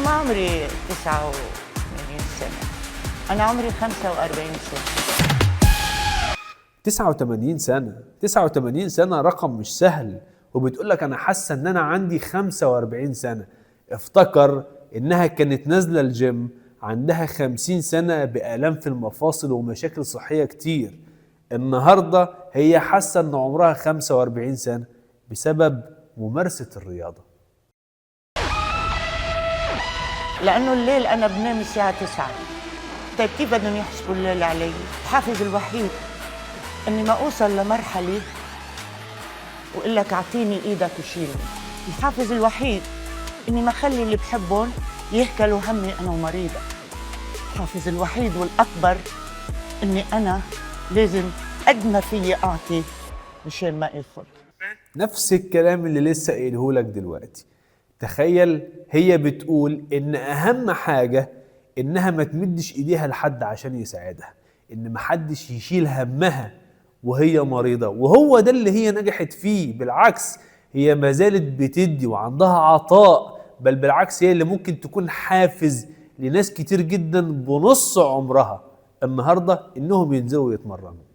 أنا ما عمري 89 سنة، أنا عمري 45 سنة. 89 سنة، 89 سنة رقم مش سهل، وبتقول لك أنا حاسة إن أنا عندي 45 سنة. افتكر إنها كانت نازلة الجيم عندها 50 سنة بآلام في المفاصل ومشاكل صحية كتير. النهاردة هي حاسة إن عمرها 45 سنة بسبب ممارسة الرياضة. لأنه الليل أنا بنام الساعة 9. طيب كيف بدهم يحسبوا الليل علي؟ الحافز الوحيد إني ما أوصل لمرحلة وأقول لك أعطيني إيدك وشيلني. الحافز الوحيد إني ما أخلي اللي بحبهم يهكلوا همي أنا ومريضة. الحافز الوحيد والأكبر إني أنا لازم قد ما فيي أعطي مشان ما آخذ. نفس الكلام اللي لسه قايله لك دلوقتي. تخيل هي بتقول إن أهم حاجة إنها ما تمدش إيديها لحد عشان يساعدها، إن محدش يشيل همها وهي مريضة، وهو ده اللي هي نجحت فيه. بالعكس هي ما زالت بتدي وعندها عطاء، بل بالعكس هي اللي ممكن تكون حافز لناس كتير جدا بنص عمرها النهاردة إنهم ينزلوا يتمرنوا.